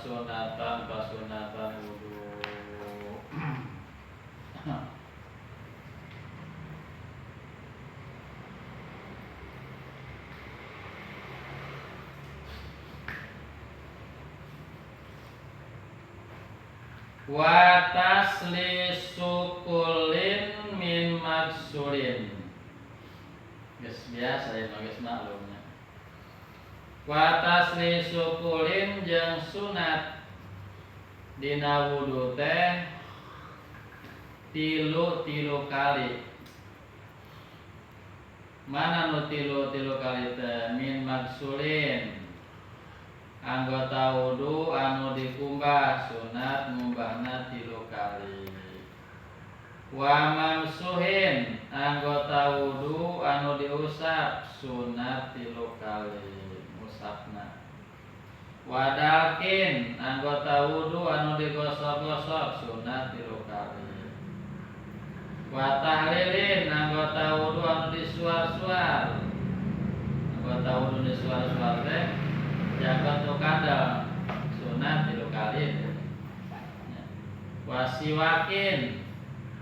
kasunatan kasunatan wudu. Wa taslisu kullin min maksulin. Geus biasa ya, geus maklumnya. Wa taslisu kullin jeung sunat dina wudu teh tilu-tilu kali. Mana nu tilu-tilu kali teh? Min maksulin, anggota wudu anu dikumbah sunat ngumbahna 3 kali. Wa mamsuhin, anggota wudu anu diusap sunat 3 kali usapna. Wa dalkin, anggota wudu anu digosok-gosok sunat 3 kali. Wa tahlilin, anggota wudu anu disuar-suar. Anggota wudu disuar-suar teh jaga tu kandel sunat 3 kali. Wasiwakin,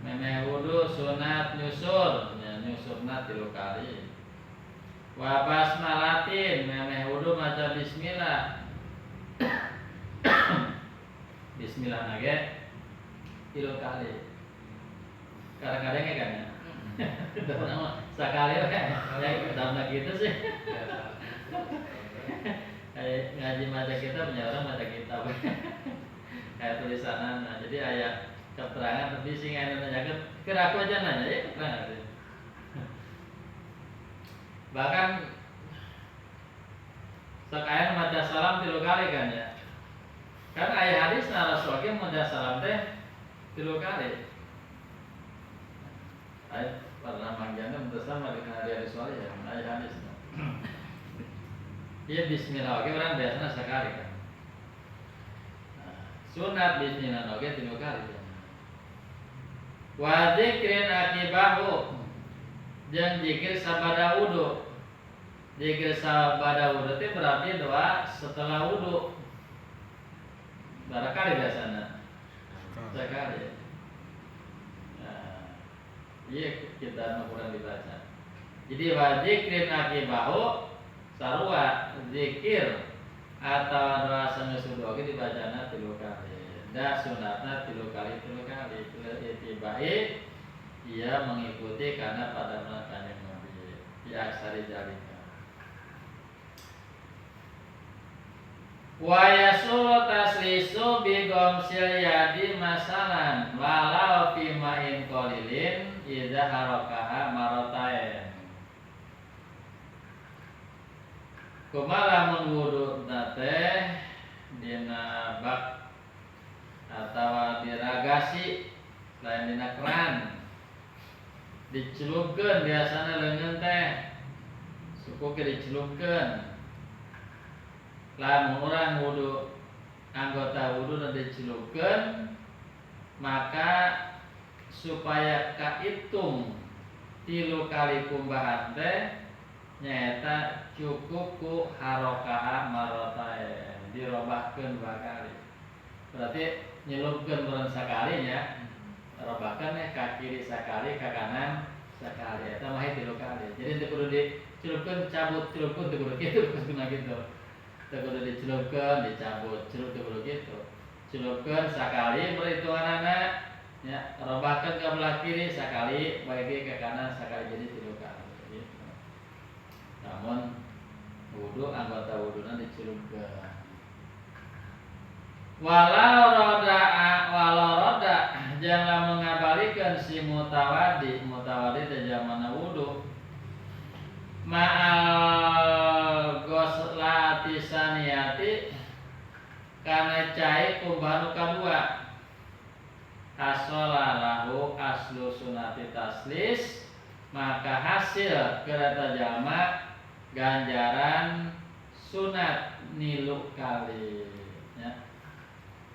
memeh wudu sunat nyusur, ya, nyusurna 3 kali. Wa basmalatin, memeh wudu maca bismillah. Bismillah nage 3 kali. Kadang-kadang ya kan ya. Sekali kan ya, udah gitu sih. Kayak ngaji maca kitab, punya orang maca kitab. Kayak tulisanan. Nah, jadi ayat keterangan tapi sing anu nanya ke aku aja nanya ya keterangan sih. Bahkan sok aya maca salam 3 kali kan ya. Kan aya hadis na Rasul ge maca salam teh 3 kali. Aya pernah manggiana bersama dengan hadis soal ya, aya hadis. Iya bismillah oke orang biasanya sekali kan. Nah, sunat bismillah oke 3 kali. Wa dzikrin akibahu, jeung zikir sabada wudu. Zikir sabada wudu itu berarti doa setelah wudu. Berapa kali biasanya? Sekali. Nah, iya kita kurang dibaca. Jadi wa dzikrin akibahu sarua zikir atau doa sanggeus wudu oge dibacana 3 kali. Da sunatna 3 kali 3 kali. Itibai ia mengikuti karena pada kanjeng Nabi di aksari jalika. Wa yasulu taslisu bi ghamsil yadi masalan walau fi ma'in qalilin idza harakaha maratain. Kumaha lamun wudu teh dina bak atawa diragasi lain dina keran dicelupkeun biasana leungeun teh suku ke dicelupkeun. Lamun urang wudu anggota wudu nu dicelupkeun maka supaya kahitung 3 kali kumbahan teh nyaeta cukup ku harokaha marotaen dirobahkeun 2 kali. Berarti nyelupkeun meureun sakali nya, robahkeun nya ka kiri sakali ka kanan sakali eta mah 3 kali. Jadi teu kudu dicelupkeun cabut celupkeun teu kudu kitu maksudna kitu. Teu kudu dicelupkeun dicabut celup teu kudu kitu. Celupkeun sakali perhitunganana nya, robahkeun ka belah kiri sakali, balik ke kanan sakali jadi 3 kali gitu. Namun wudu anggota wuduna dicelupkeun. Walau roda walau roda jangan mengabalikeun si mutawadi, mutawadi teh zamana wudu. Ma'al ghoslati saniyati kana cai kumbah nu kadua. Hasola lahu aslu sunati taslis, maka hasil kereta jama ganjaran sunat nilu kali ya.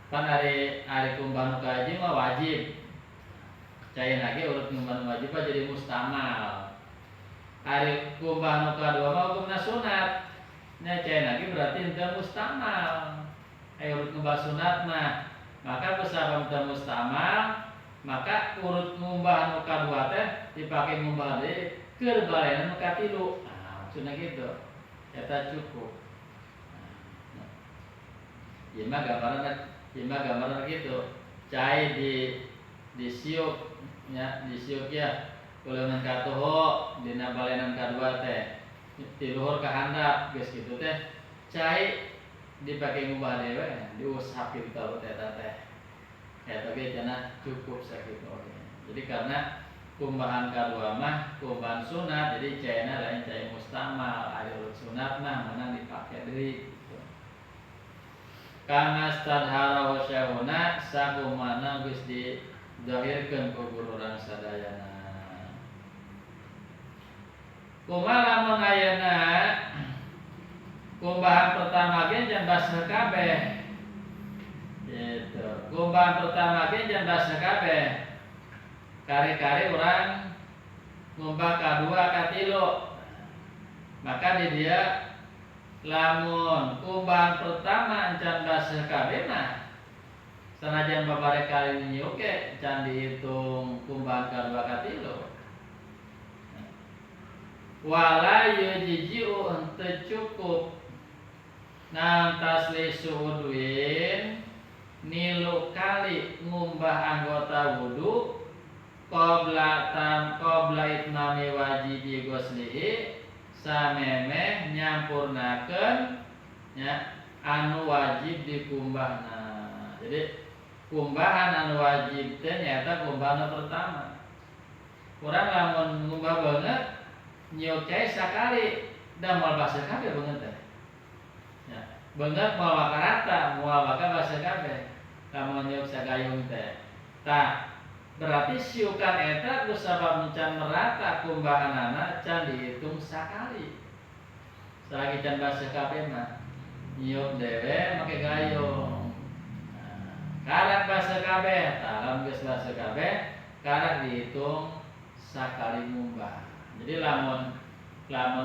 Pan ari kumbah nu kaji mah wajib. Cai lagi urut kumbah nu wajib mah jadi mustamal. Ari kumbah nu kadua mah hukumna sunat. Nya cai lagi berarti henteu mustamal. Aya urut ngumbah sunat mah, maka kusabab teu mustamal maka urut ngumbah nu kadua teh dipake ngumbah deui keur balenan nu katilu. Nah, maksudna kitu. Eta cukup. Nah, ieu mah gambaran kitu. Cai di siuk nya, disiuk ya kuleungeun katuhu dina balenan kadua teh ti luhur ka handap geus kitu teh cai dipake ngumbah deui we diusap kitu teh eta teh eta ge cenah cukup sakitu oge. Jadi karena kumbahan kadua mah kumbahan sunat, jadi caina lain cai mustamal, ari urut sunat mah meunang dipake deui gitu. Kama stadhara syaihuna sakumana geus dizahirkeun ku guru urang sadayana. Kumaha lamun ayeuna kumbahan pertama ge can baseuh kabeh. Gitu. Kumbahan pertama ge can baseuh kabeh. Kari-kari urang ngumbah kadua katilu. Maka di dia lamun kumbahan pertama can baseuh kabeh mah sanajan babare kali nyiuk ge can dihitung kumbahan kadua katilu. Wala yujzi'u henteu cukup nam taslisu udwin nilu kali ngumbah anggota wudu qabla tam qabla itmami wajibi ghuslihi samemeh nyampurnakeun nya anu wajib dikumbahna. Jadi kumbahan anu wajib teh nyaeta kumbahan pertama. Urang lamun ngumbah beungeut nyiuk cai sakali da moal baseuh kabeh beungeut teh. Ya, beungeut moal baka rata, moal baka baseuh kabeh. Lamun nyiuk sagayung teh. Tah, berarti siukan eta ku sabab can merata kumbahanana can dihitung sakali. Salagi can baseuh kabeh mah nyiuk dewe make gayung. Nah, karak baseuh kabeh, tah lamun geus baseuh kabeh karak dihitung sakali ngumbah. Jadi lamun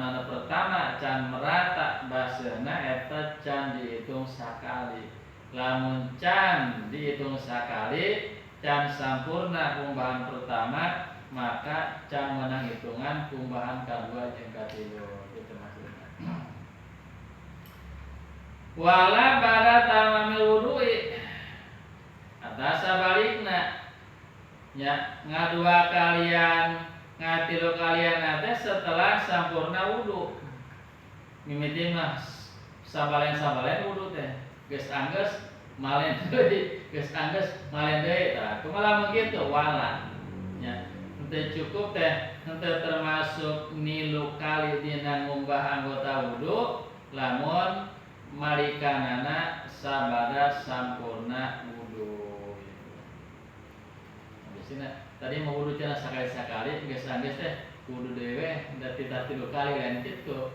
anu pertama can merata baseuhna eta can dihitung sakali. Lamun can dihitung sakali, can sampurna kumbahan pertama, maka can menang hitungan kumbahan kadua jeung katilu. Itu maksudnya. Wala bada tamamil wudu'i atas sabalikna nya ngadua kalian ngatilu kalian teh setelah sampurna wudu. Mimiti mah sabalen-sabalen wudu teh geus anggeus malen deui, geus anggeus malen deui. Tah kumaha lamun kitu wala nya henteu cukup teh, henteu termasuk nilu kali dina ngumbah anggota wudu lamun malikanana sabada sampurna wudu. Biasana tadi mau wudu cenah sakali-sakali geus anggeus teh wudu deui we da tita tilu kali lain kitu.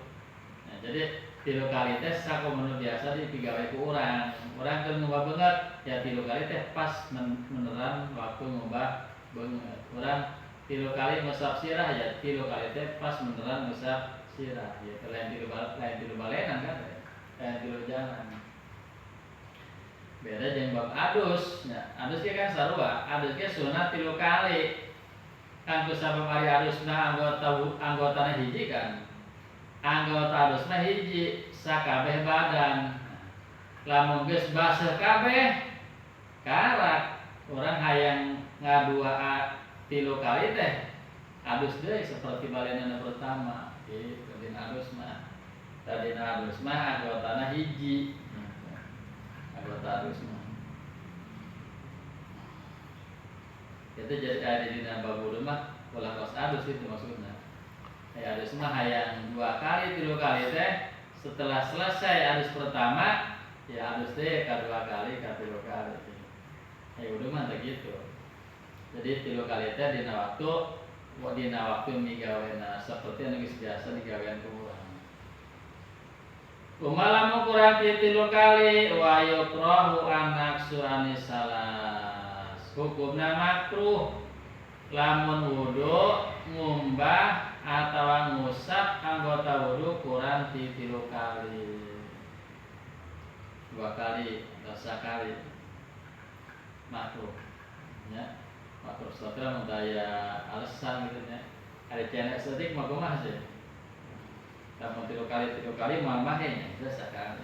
Nah, jadi tilu kali teh sakumaha biasa dipigawe ku urang. Urang keur ngumbah beungeut ya tilu kali teh pas beneran waktu ngumbah beungeut. Urang tilu kali ngusap sirah ya tilu kali teh pas beneran ngusap sirah. Ya lain tilu balenan kan. Lain tilu jalan. Beda jeung bab adus. Nah, adus ge kan sarua. Adus ge sunat tilu kali. Kan ku sabab ari adusna anggotana hiji kan. Anggota adusna hiji sakabeh badan. Lamun geus baseuh kabeh karak urang hayang ngadua tilu kali teh adus deui seperti balenan pertama. Gitu dina adus mah. Tadina adus mah anggotana hiji. Anggota adus mah. Itu jadi ada dina bab wudu mah ulah kos adus itu maksudna. Aya adus mah hayang dua kali tilu kali teh setelah selesai adus pertama ya adus teh ka dua kali ka tilu kali. Aya wudu mah teh gitu. Jadi tilu kali teh dina waktu migawena seperti anu geus biasa digawean ku urang. Kumaha lamun kurang ti tilu kali wa yukrahu an-naqsu anis salas. Hukumna makruh lamun wudu ngumbah atawa ngusap anggota wudu kurang ti tilu kali. 2 kali atau sakali makruh nya makruh satria mun aya alasan gitu nya ada cenah saeutik mah kumaha sih lamun 3 kali moal mahe nya geus sakali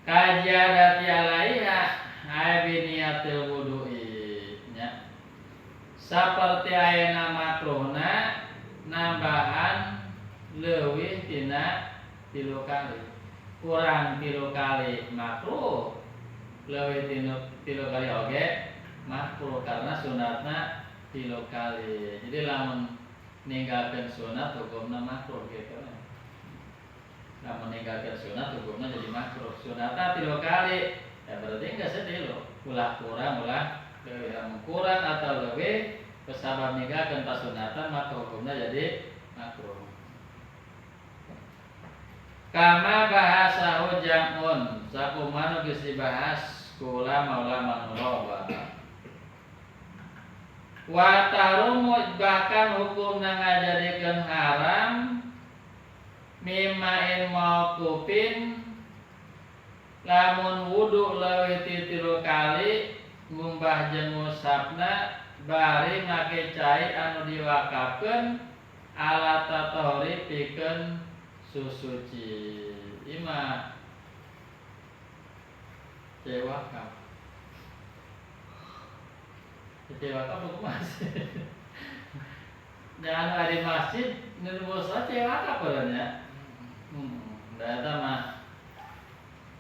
kajadati alaiha ai niatil wudu'i nya saperti ayeuna makruhna nambahan leuwih tina 3 kali kurang 3 kali makruh leuwih tina 3 kali oge makruh karena sunatna 3 kali. Jadi lamun ninggalkeun sunat hukumna makruh gitu. Lamun ninggalkeun sunat hukumna jadi makruh. Sunatna 3 kali ya berarti enggak sedih loh. Ulah kurang ulah leuwih. Lamun kurang atau leuwih pesabab ninggalkeun pasunatan maka hukumna jadi makruh. Kama bahasahu jam'un sakumaha geus dibahas ku ulama-ulama nu loba. Wa tahrumu bahkan hukumna ngajadikeun haram mima'in mauqufin lamun wudu leuwih ti 3 kali ngumbah jeung ngusapna bari make cai anu diwakafkeun ala tatahuri pikeun susuci. Ima cai wakaf. Cai wakaf hukum masjid. Jangan ada masjid nu bosa cai wakaf nya. Da eta mah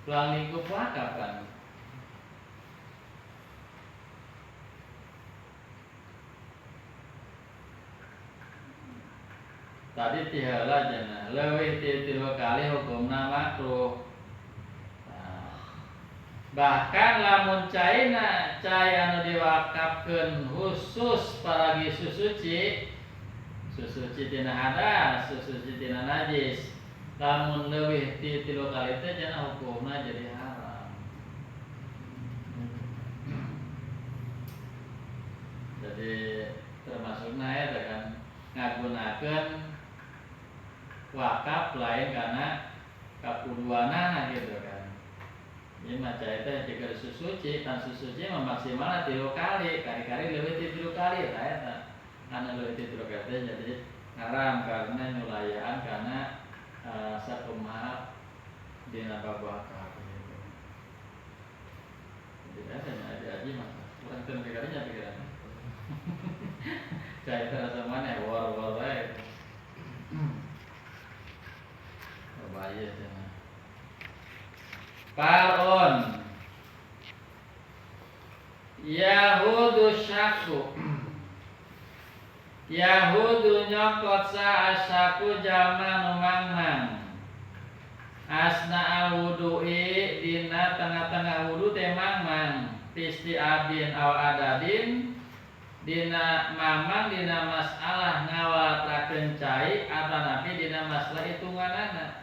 ruang lingkup wakaf kan. Tadi tiheula cenah leuwih ti 3 kali hukumna makruh. Nah, bahkan lamun caina cai anu diwakafkeun khusus paragi susuci, susuci tina hadas, susuci tina najis, lamun leuwih ti 3 kali teh cenah hukumna jadi haram. Jadi termasukna eta kan ngagunakeun wakaf lain karena kakuduanana gitu kan. Ini maca itu jika susuci, tan susuci memaksimalna 3 kali, kali-kali leuwih ti 3 kali eta eta. Anu leuwih ti 3 kali teh jadi haram karena nyulayaan karena sakumaha dina bab wakaf gitu. Jadi ada aji mah kurang teu nepi kalinya pikiran. Cai terasa maneh wor-wor wae. Bahaya cenah. Parun Yahudu syaku Yahudu nyokot sa'asyaku jalma nu mangmang asna al-wudu'i dina tengah-tengah wudu teh mangmang pisti abin aw adadin dina mamang dina masalah ngawaltrakeun cai atanapi dina masalah hitunganana.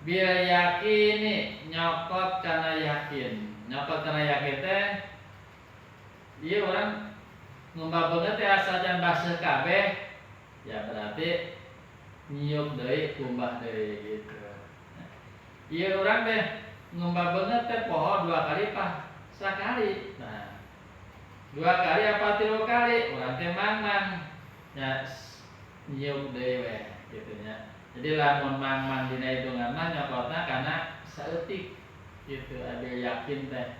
Bil yakini nyokot kana yakin. Nyokot kana yakin teh ieu urang ngumbah beungeut teh asa can baseuh kabeh ya berarti nyiuk deui kumbah deui gitu. Ieu urang teh ngumbah beungeut teh poho 2 kali pah sakali. Nah, 2 kali apa 3 kali urang teh mangmang nya nyiuk deui we kitu nya. Jadi lamun mangmang dina hitungan mah nyokotna kana saeutik gitu, ada yakin teh.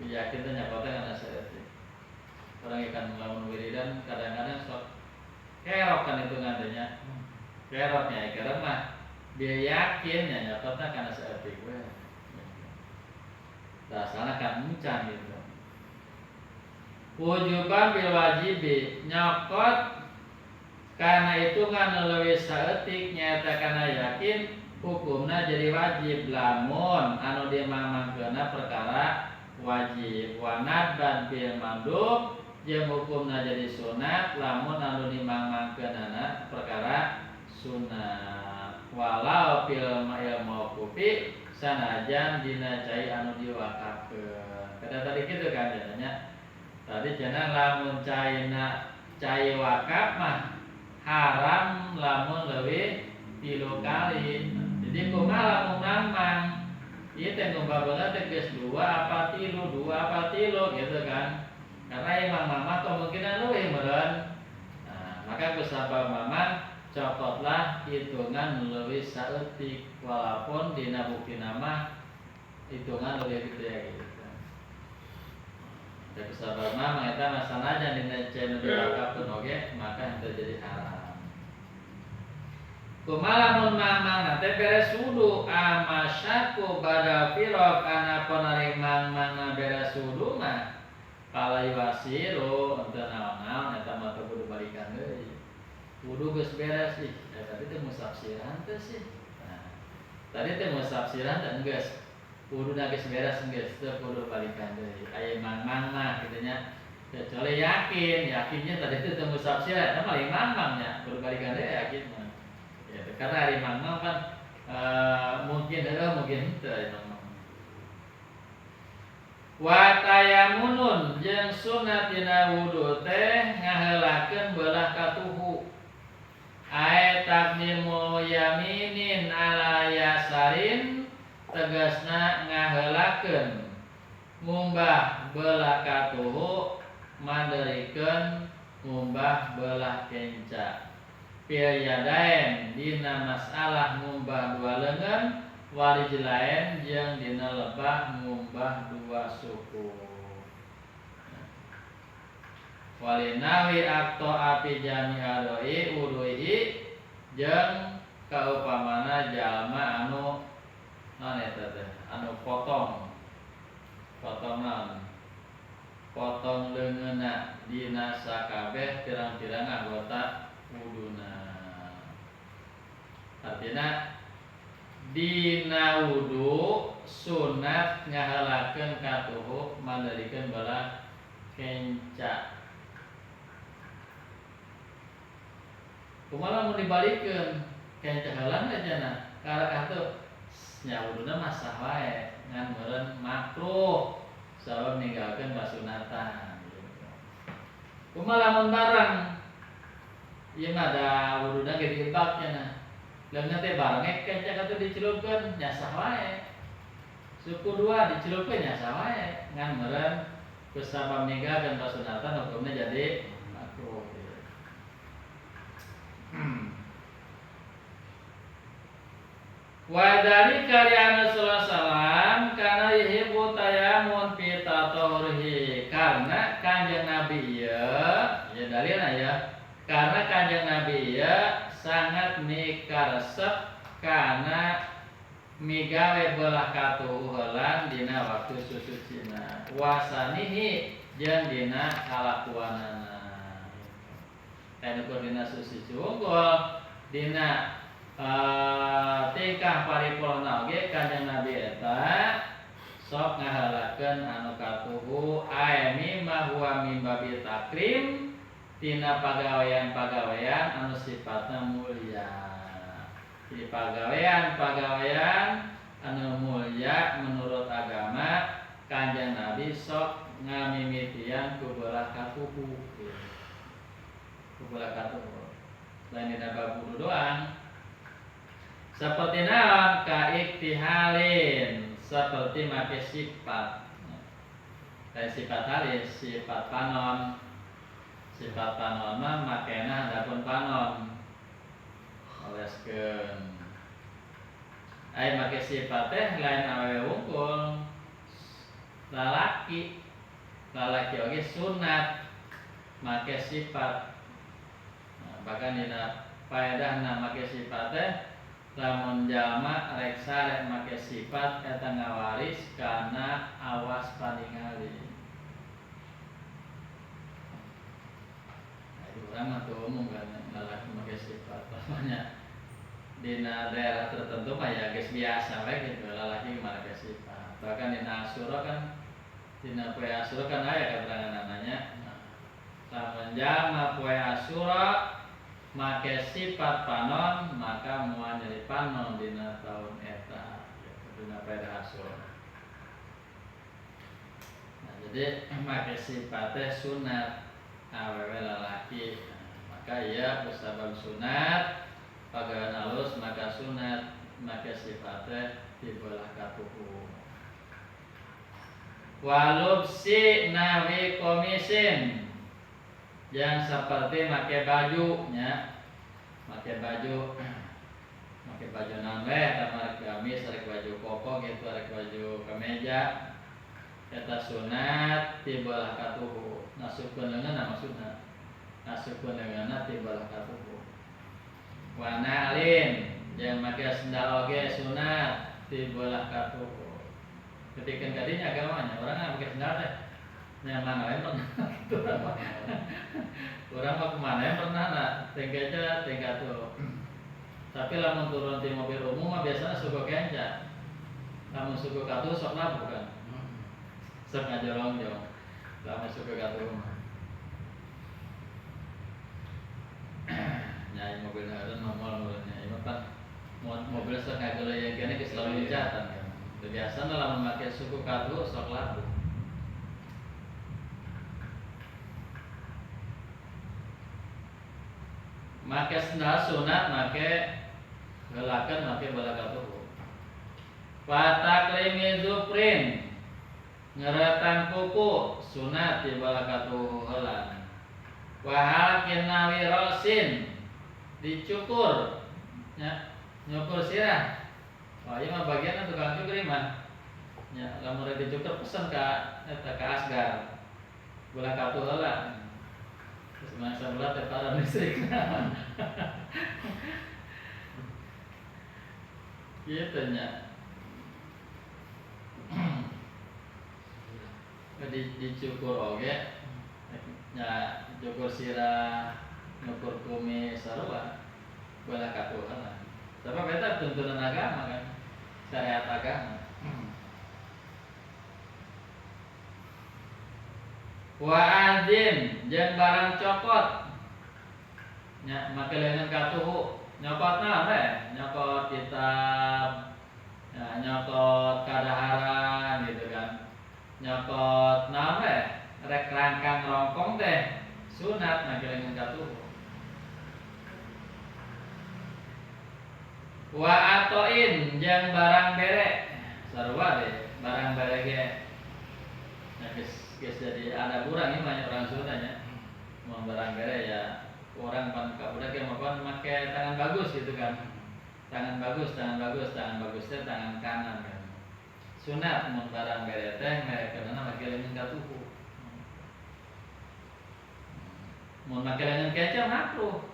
Yakin teh nyokotna kana saeutik. Orang ikan lamun wiridan kadang-kadang sok kerok kan hitungan teh nya. Kerok nya kerok mah dia yakin nya nyokotna kana saeutik we. Tah asalna kan encan gitu. Wujuban bil wajibi nyokot karena itu kan leuwih saeutik nyaeta kana yakin hukumna jadi wajib lamun anu dimamangkeunna perkara wajib wa nadban bil mandub jeung hukumna jadi sunat lamun anu dimamangkeunana perkara sunat walau fil ma'il mauqufi sanajan dina cai anu diwakafkeun. Kada tadi kitu kan cenah. Tadi cenah lamun caina cai wakaf mah haram lamun leuwih 3 kali. Jadi kumaha lamun mamang ieu teh ngumbah beungeut teh geus dua apa tilu gitu kan. Karena emang mama kemungkinan leuwih meureun. Nah, maka kusabab mama cokotlah hitungan leuwih saeutik walaupun dina bukti nama hitungan lebih gede gitu. Tapi sabab mah eta mah sanajan dina cai nu dilakapkeun oge maka henteu jadi haram. Kumaha lamun mamang teh beres wudu amasyaku bada firaq ana panari mangmangna beres wudu mah pala yuasiru henteu naon-naon eta mah teu kudu balikan deui. Wudu geus beres ih, tadi teh ngusap sirah teh sih. Nah, tadi teh ngusap sirah teh geus. Wudu geus beres geus teu kudu balikan deui. Aya mang-mang mah kitu nya. Kecuali yakin, yakinnya tadi teh teu ngusap sirah eta mah lain mang-mang nya, kudu balikan deui yakin mah. Ya, karena ari mang-mang kan mungkin heueuh mungkin henteu ari mang-mang. Wa tayamunun jeung sunat dina wudu teh ngaheulakeun beulah katuhu. Ae taqdimu yaminin ala yasarin tegasna ngaheulakeun ngumbah belah katuhu manderikeun ngumbah belah kenca. Fil yadain dina masalah ngumbah dua leungeun warijlain jeung dina lebah ngumbah dua suku. Walinawi akto api jami adoi wuduhi jeung kaupamana jalma anu naon eta teh anu potong naon potong leungeunna dina sakabeh pirang-pirang anggota wuduna. Artina dina wudu sunat ngaheulakeun katuhu manderikeun belah kenca. Kumaha mun dibalikeun kenca heula cenah karakah teu nya wuduna mah sah wae ngan meureun makruh sabab ninggalkeun kasunatan gitu. Kumaha lamun bareng ieu mah da wuduna ge diebak cenah. Leungeun teh barengek kenca katuh dicelupkeun nya sah wae. Suku dua dicelupkeun nya sah wae ngan meureun kusabab ninggalkeun kasunatan hukumna jadi makruh. Wa dzalika li anna sallallahu alaihi wasallam kana yuhibbu tayamun fi tatahhurihi, karena Kanjeng Nabi ieu ya dalilna ya, karena Kanjeng Nabi ieu sangat mikaresep kana migawe belah katuhulan dina waktu susucina wasanihi jeung dina kalakuanana. Anu dina susuci unggul dina tingkah paripurna oge Kanjeng Nabi eta sok ngaheulakeun anu katuhu ae mimma huwa min babi takrim tina pagawean-pagawean anu sifatna mulia. Jadi pagawean-pagawean anu mulia menurut agama Kanjeng Nabi sok ngamimitian ku belah katuhu. Ku belah katuhu. Lain dina bab wudu doang. Seperti naon kaiktihalin, seperti make sifat. Lain sifat halis, sifat panon. Sifat panon mah makena handapun panon. Oleskeun. Ai make sifat teh lain awewe wungkul. Lalaki. Lalaki oge sunat make sifat. Nah, bahkan dina paedahna make sifat teh lamun jalma rek sare make sifat eta ngawaris kana awas paningali. Nah, itu urang mah teu umum kan lalaki make sifat. Namanya dina daerah tertentu mah ya geus biasa we gitu lalaki make sifat. Bahkan dina Asyura kan dina poe Asyura kan aya keteranganna. Nah, lamun jalma poe Asyura make sifat panon maka moal nyeri panon dina taun eta dina poe Asyura. Nah, jadi make sifat teh sunat awewe lalaki. Nah, maka ieu kusabab sunat pagawean alus maka sunat make sifat teh dibelah katuhu. Walubsi nawi komisin yang seperti make baju nya, make baju naon we, rek gamis, rek baju koko gitu, rek baju kemeja eta sunat tibalah katuhu. Nasupkeun leungeunna maksudna, nasupkeun leungeunna tibalah katuhu. Wa na'lin jeung make sendal oge sunat tibalah katuhu. Ketikeun kadinya agamanya urang mah make sendal teh nyaman we pernah kitu urang mah kumaha we pernah na teh katuhu. Tapi lamun turun di mobil umum mah biasana suku kenca. Lamun suku katuhu sok labuh kan. Sok ngajolongjong. Lamun suku katuhu mah. Nya mobil heureuh normal mobilnya. Ieu mah pan mobil sok ngageleuyeuh keneh geus lalu loncatan kan. Biasana lamun make suku katuhu sok labuh. Make sendal sunat make heulakeun make bola katuhu. Wa taklimi zufrin ngeretan kuku sunat di bola katuhu heulan. Wa halqin nawi rosin dicukur nya, nyukur sirah. Wah ieu mah bagian tukang cukur mah. Nya lamun rek dicukur pesen ka eta ka Asgar. Bola katuhu heula. Terus masa bola teh parah listrik. Gitu nya. Dicukur oge nya, cukur sirah, nyukur kumis sarua bola katuhan. Sebab eta tuntunan agama kan, syariat agama. Wa adin jeung barang cokot nya make leungeun katuhu. Nyokot naon we? Nyokot kitab, ya, nyokot kadaharan gitu kan. Nyokot naon we? Rek rangkang rongkong teh sunat make leungeun katuhu. Wa atoin jeung barang bere sarua deh, barang bere ge. Nah, geus jadi ada kurang ieu banyak orang Sunda nya. Mun barang bere ya orang pan kabudak yang makan make tangan bagus gitu kan. Tangan bagus, tangan bagus, tangan bagusnya tangan kanan kan. Sunat mun barang bere teh merekeunana make leungeun katuhu. Mun make leungeun kenca makruh.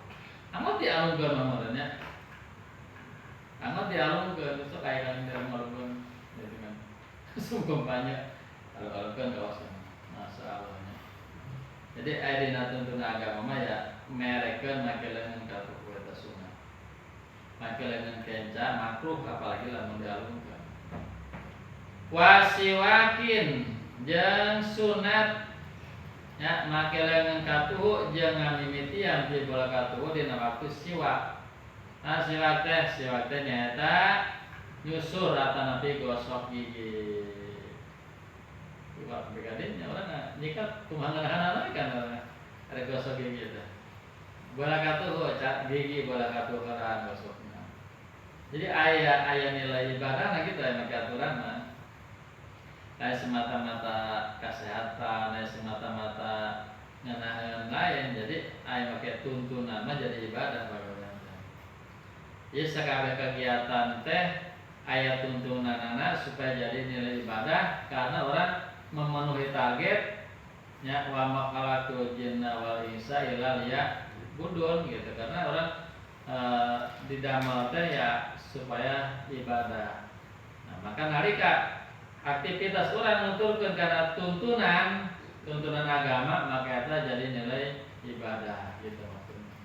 Anggot dialungkeun mah nya. Anggot dialungkeun sok aya kan dialungkeun gitu kan. Sungguh banyak alungkeun kawasan. Masalahnya. Jadi aya dina tuntunan agama mah ya merekeun make leungeun katuhu eta sunat. Make leungeun kenca makruh apalagi lamun dialungkeun. Wasiwakin jeung sunat nya make leungeun katuhu jeung ngamimitian ti bola katuhu dina waktu siwak. Nah siwak teh nyaeta nyusur atanapi gosok gigi. Siwak begadinya urang nyikat kumaha ngeunahan kan urang ada gosok gigi teh. Bola katuhu gigi bola katuhu heuraan gosokna. Jadi aya nilai ibadahna kitu aya make aturan mah. Aya semata-mata kesehatan, aya semata-mata ngeunaheun lain. Jadi aya make tuntunan mah jadi ibadah bagaimana. Jadi sakabeh kegiatan teh aya tuntunanana supaya jadi nilai ibadah karena orang memenuhi target nya wa ma khalaqtul jinna wal insa illa liya'budun gitu. Karena orang didamel teh ya supaya ibadah. Nah, maka nalika aktivitas orang nuturkeun kana tuntunan agama maka eta jadi nilai ibadah gitu maksudnya.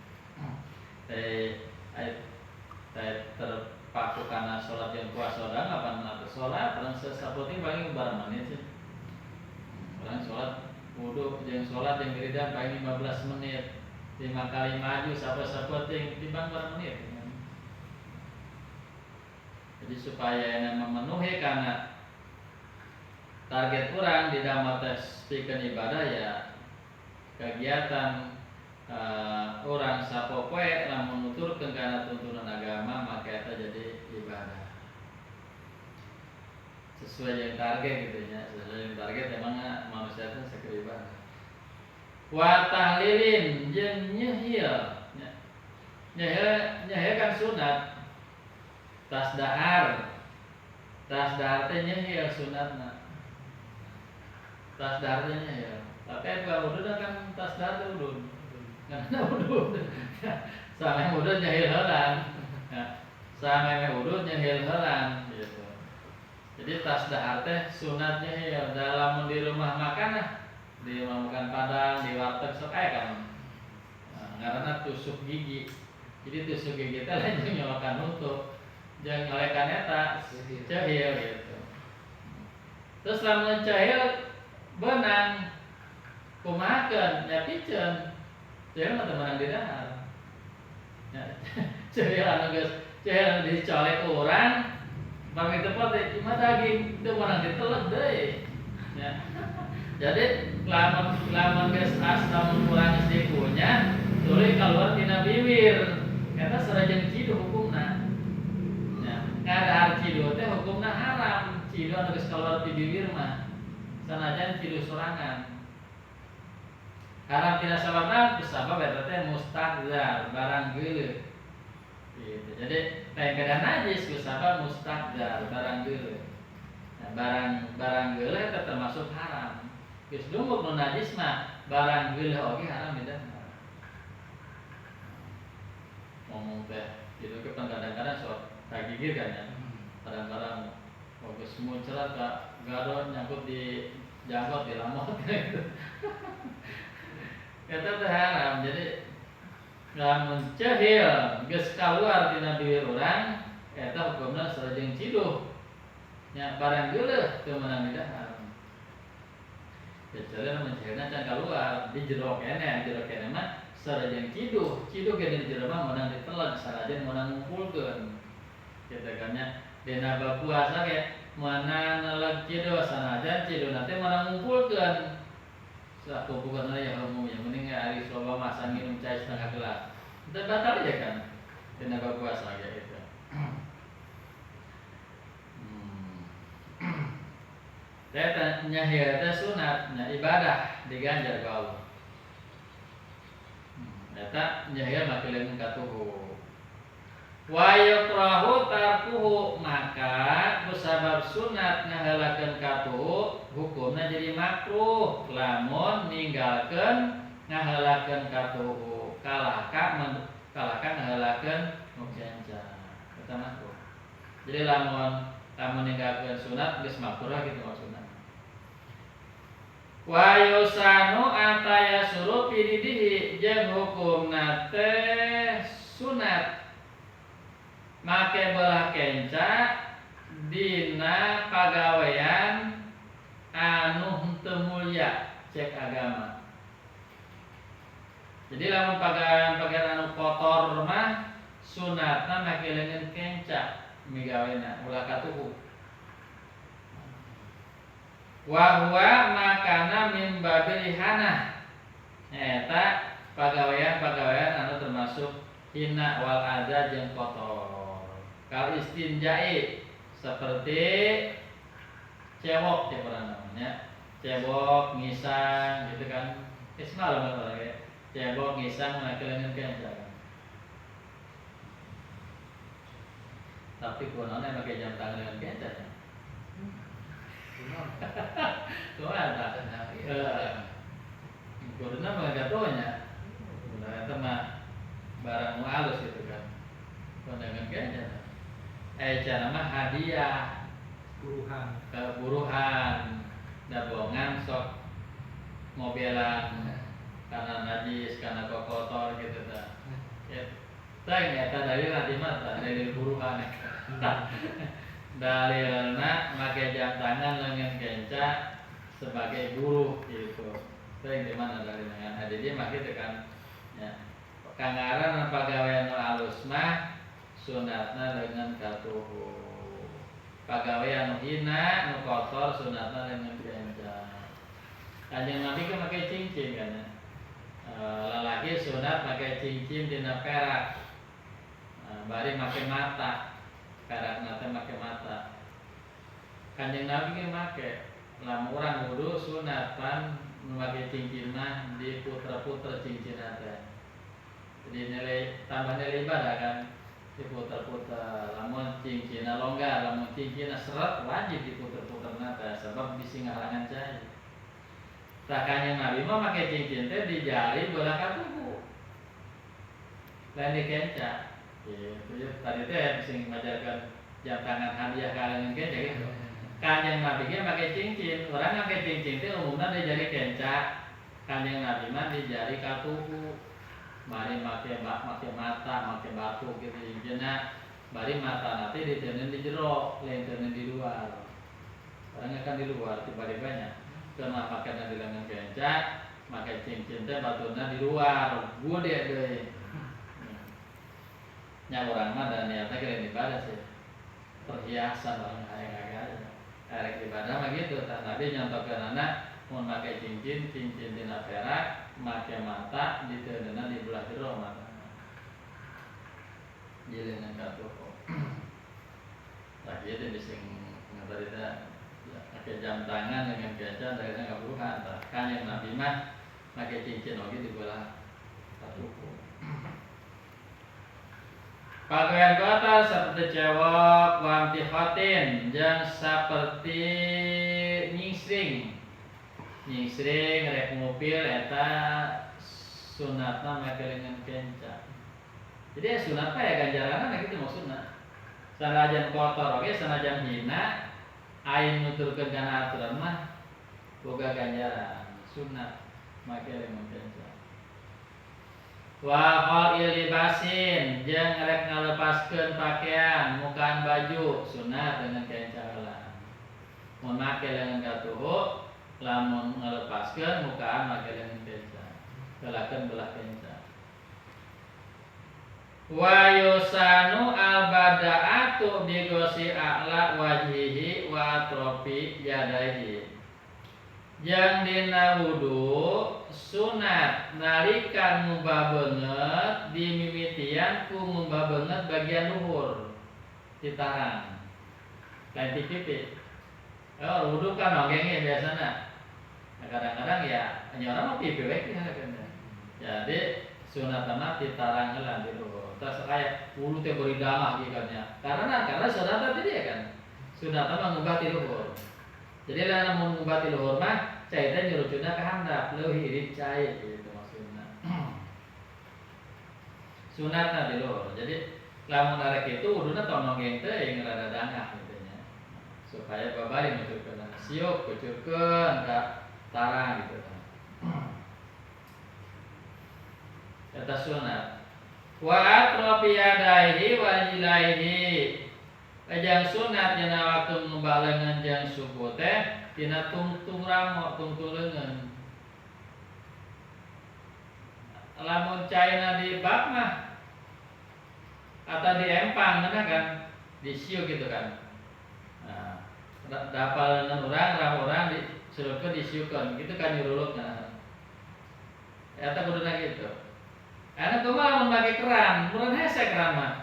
Terpaku karena sholat yang puasa orang apa atau sholat orang sesaputing paling barang menit sih. Orang sholat wudu jeung sholat yang wiridan paling 15 menit. 5 kali maju sapoting timbang barang menit. Jadi supaya yang memenuhi karena target orang di dalam tes pikeun ibadah ya kegiatan orang sapopoe lamun nuturkeun kana tuntunan agama maka eta jadi ibadah. Sesuai yang target gitu ya, sesuai yang target emang manusia itu sakieu ibadah. Wa tahlilin jeung nyehil. Nyehil, nyehil kan sunat. Tas dahar. Tas dahar teh nyehil sunatna. Tas dahar teh nyehil. Tapi bukan udud kan tas dahar teh udud. Karena udud. Sampai udud nyehil heulan. Sampai udud nyehil heulan gitu. Jadi tas dahar teh sunat nyehil dalam di rumah makan nah, di rumah makan Padang, di warteg sok aya kan. Nah, ngaranna tusuk gigi. Jadi tusuk gigi teh lain jeung nyolokan huntu. Jeung nyolekan eta cehil gitu. Terus lamun cehil beunang kumahakeun nya piceun. Cehil mah teu meunang di dahar. Ya, cehil anu geus cehil anu dicolek urang pami teu pote cuma daging teu meunang diteleg deui. Ya. Jadi lamun lamun geus as lamun urang geus dikunyah tuluy kaluar tina bibir. Eta sarajeng ciduh hukumna. Ya, ngadahar ciduh teh hukumna haram. Ciduh anu geus kaluar ti bibir mah sanajan ciduh sorangan. Haram tina sababna sabab eta teh mustaqdzar, barang geuleuh. Gitu. Jadi lain kedah najis ku sabab mustaqdzar, barang geuleuh. Nah, barang barang geuleuh eta termasuk haram. Geus dumuk nu najis mah barang geuleuh oge haram didahar. Ngomong teh gitu ke kadang-kadang sok kagigir kan ya. Kadang-kadang geus muncrat ka gadon nyangkut di janggot di lamot gitu. Eta teh haram. Jadi lamun cehil geus kaluar tina bibir urang eta hukumna sareng ciduh. Nya barang geuleuh teu meunang didahar. Kecuali lamun cehilna can kaluar di jero keneh, di jero keneh mah sareng ciduh. Ciduh ge di jero mah meunang diteleg sanajan meunang ngumpulkeun. Kitu kan nya. Dina bab puasa ge meunang neleg ciduh sanajan ciduhna teh meunang ngumpulkeun. Sakumpulkeun ya umum yang penting ari loba masa minum cai setengah gelas. Itu batal ya kan? Dina bab puasa kayak gitu. Teh nyahil teh sunat, nya ibadah diganjar ku Allah. Eta nyahil make leungeun katuhu. Wa yukrahu tarkuhu, maka kusabab sunat ngaheulakeun katuhu hukumna jadi makruh lamun ninggalkeun ngaheulakeun katuhu kalahka kalahka ngaheulakeun nu kenca. Eta makruh. Jadi lamun lamun ninggalkeun sunat geus makruh gitu maksudna. Wa yusanu atayasuru pididihi jeung hukumna teh sunat make belah kenca dina pagawean anu henteu mulia cek agama. Jadi lamun pagawean-pagawean anu kotor mah sunatna make leungeun kenca migawena ulah katuhu. Wa huwa makana min babil ihanah. Eta pagawean-pagawean anu termasuk hina wal adza jeung kotor. Kal istinjai seperti cewok ya pernah namanya. Cewok, ngisang gitu kan. Ismail lah ya. Cewok, ngisang make leungeun kenca. Tapi kunaon make jam tangan leungeun kenca nya. Kumaha tah? Kuduna mah gatonya. Kuduna eta mah barang nu alus gitu kan. Kondangan kenca. Cara mah hadiah buruhan, keburuhan, dabongan sok mobilan karena najis, karena kotor gitu ta. Ya, tah eta dalil nanti mah tah dalil buruhan. Dalilna make jam tangan leungeun kenca sebagai buruh gitu. Tah di mana dalilna? Nah, jadi mah kitu kan. Ya. Kangaran pagawean nu alus mah sunatna leungeun katuhu. Pagawean nu hina nu kotor sunatna leungeun kenca. Kanjeng Nabi kan make cincin kan ya. Lalaki sunat make cincin dina perak. Bari make mata. Perak nate make mata. Kanjeng Nabi ge make. Lamun urang wudu sunat pan make cincin mah diputer-puter cincinna teh. Jadi nilai tambah nilai ibadah kan diputer-puter. Lamun cincinna longgar, lamun cincinna seret wajib diputer-puterna teh sebab bisi ngahalangan cai. Tah Kanjeng Nabi mah make cincin teh di jari belah katuhu. Lain di kenca. Gitu ya. Tadi teh sing ngajarkeun jam tangan hadiah ka leungeun kenca gitu. Kanjeng Nabi ge make cincin, urang make cincin teh umumna di jari kenca. Kanjeng Nabi mah di jari katuhu. Bari make make mata, make batu gitu cincinna. Bari mata nanti diteundeun di jero, lain teuneun di luar. Orangnya kan di luar tiba-tiba nya. Karena pakainya di lengan kenca, make cincin teh batuna di luar, gede deui. Nya urang mah da niatna keur ibadah sih. Perhiasan orang hayang gaya. Erek ibadah mah gitu, tah Nabi nyontokeunana mun make cincin, cincin tina perak, make mata diteundeunna di belah jero mata. Di leungeun katuhu. Tah kieu teh bisi tadi teh pakai jam tangan dengan kenca dari ngaburuhan. Tah Kanjeng Nabi mah make cincin oge di belah katuhu. Pakaian kotor seperti cewek, wamtikhotin, jeung seperti nyingsring. Nyingsring rek ngupil eta sunatna make leungeun kenca. Jadi ya sunat mah ya ganjaranna gitu maksudna. Sanajan kotor oge sanajan hina aing nuturkeun kana aturan mah boga ganjaran sunat make leungeun kenca. Wa khal'i libasin jeung rek ngalepaskeun pakaian mukaan baju sunat dengan kenca heula. Mun make leungeun katuhu lamun ngalepaskeun mukaan make leungeun kenca. Heulakeun belah kenca. Wa yusanu al bada'atu bi ghusli a'la wajhihi wa atrofi yadaihi. Yang dina wudu sunat nalika ngumbah beungeut dimimitian ku ngumbah beungeut bagian luhur ditarang lain ti pipi. Oh, wudu kan nonggeng biasana. Nah, kadang-kadang ya hanya orang mau pipi we kan. Jadi sunat mah ditarang heula di luhur. Terus kayak wudu teh beri dangah gitu kan ya. Karena sunat tadi dia kan. Sunat mah ngumbah ti luhur. Jadi lah lamun ngumbah ti luhur mah cai teh nyurucuna ka handap leuwih irit cai gitu maksudna. Sunatna di luhur. Jadi lamun arek itu wuduna tong nonggeng teuing rada dangah gitu nya. Supaya babari nuturkeun siuk kucurkeun ka tarang gitu kan. Eta sunat. Wa atrafi yadaihi wa rijlaihi. Ajang sunat dina waktu ngumbah leungeun jeung suku teh tina tungtung ramo tungtung leungeun. Lamun caina di bak mah atau di empang ngeunah kan disiuk gitu kan. Nah, dapal leungeun urang ramo urang disurupkeun disiukeun gitu kan nyurulukna. Eta kuduna gitu. Ana kumaha lamun make keran, meureun hese keran mah.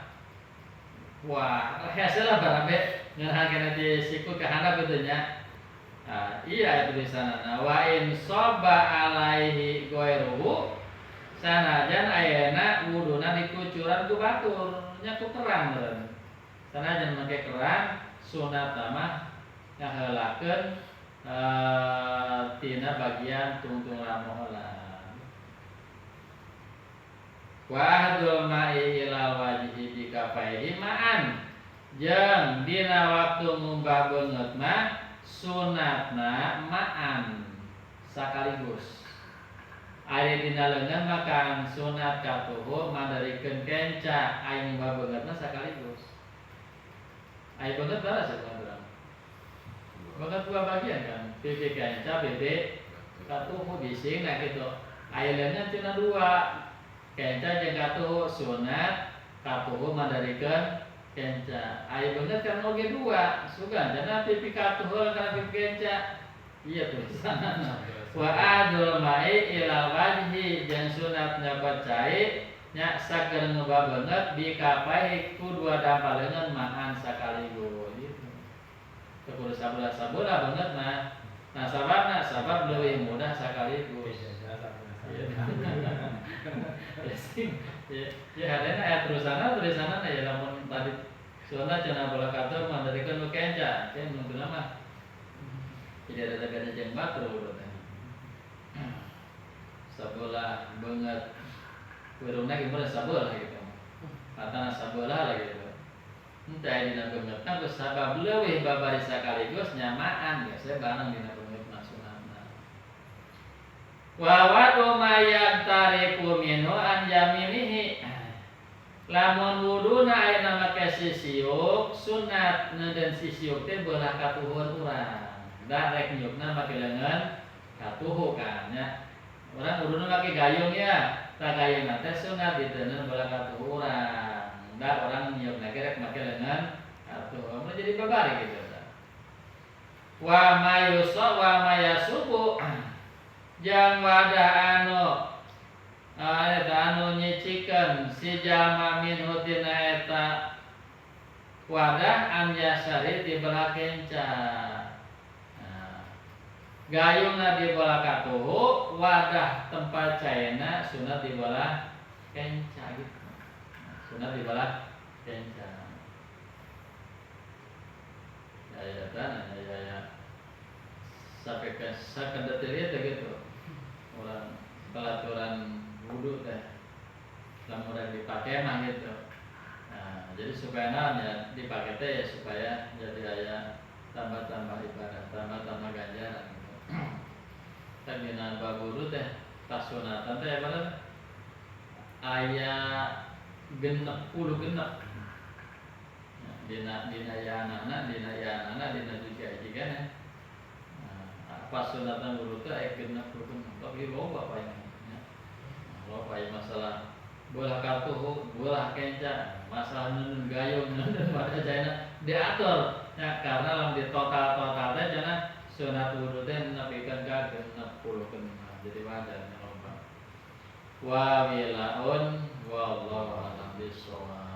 Wah, hese lah barabe ngeunah kana di siku ka handap kitu nya. Nah, iya tulisanna wa in soba alaihi ghairuhu sanajan ayeuna wuduna dikucuran ku batur nya ku keran meureun. Sanajan make keran sunat mah ngaheulakeun tina bagian tungtung ramo heula. Wa ahdul ma'i ilal wajhi bi kafaihi ma'an jeung dina waktu ngumbah beungeut mah sunatna ma'an sakaligus. Ari dina leungeun makan sunat katuhu mandarikeun kenca aing ngumbah beungeut mah sakaligus. Ari beungeut balas ya urang. Beungeut dua bagian kan, pipi kenca pipi katuhu bising nah gitu. Ari leungeun tina dua. Kenca jeung katuhu sunat katuhu mandarikeun kenca. Ari beungeut kan oge dua, sugan cenah pipi katuhu kana pipi kenca. Iya tulisanna. Wa adul ma'i ila wajhi jeung sunat nyokot cai nya sager ngumbah beungeut bi kapai ku dua dampal leungeun ma'an sakaligus gitu. Teu kudu sabelah-sabelah beungeutna. Nah sababna sabab leuwih mudah sekaligus. Ya, ya hadena aya terusanna tulisanna ya lamun tadi sunat cenah bola katuhu mandarikeun nu kenca, cenah nu mah. Jadi ada beda jeung batur teh. Sabelah beungeut wirungna ge meureun sabelah gitu. Matana sabelah lagi gitu. Henteu aya dina beungeutna geus sabab leuwih babari sakaligus nyamaan biasa bareng dina beungeutna sunatna. Wa wadu ma yagtarifu minhu an yaminihi. Lamun wuduna aya make sisiuk sunat neudeun sisiuk teh belah katuhun urang. Da rek nyukna make leungeun katuhu kan nya. Urang wuduna make gayung ya. Tah gayungna teh sunat diteundeun belah katuhu urang. Da urang nyiukna ge rek make leungeun katuhu. Mun jadi babari gitu tah. Wa mayusa wa mayasubu jang wadah anu eta anu nyicikeun si jalma minhu tina eta wadah an yasari di belah kenca. Nah, gayungna di belah katuhu, wadah tempat caina sunat di belah kenca gitu. Nah, sunat di belah kenca. Ya ya tanah ya ya sampai ke sakedetil itu gitu. Orang pelaturan wudu teh lamun rek dipake mah gitu. Nah, jadi supaya naon ya dipake teh ya supaya jadi aya tambah-tambah ibadah, tambah-tambah ganjaran gitu. Tah dina bab wudu teh kasunatan teh bener aya 66. Nah, dina dina yaanana dina yaanana dina juga hiji kan. Nah, pasunatan wudu teh aya 66 tapi loba paling ya. Loba aya masalah bolah katuhu, bolah kenca, masalah neundeun gayung, neundeun wadah caina diatur ya karena lamun di total-total teh cenah sunat wudu teh nepikeun ka 66 jadi wajar loba. Wa wilaun wallahu a'lam bissawab.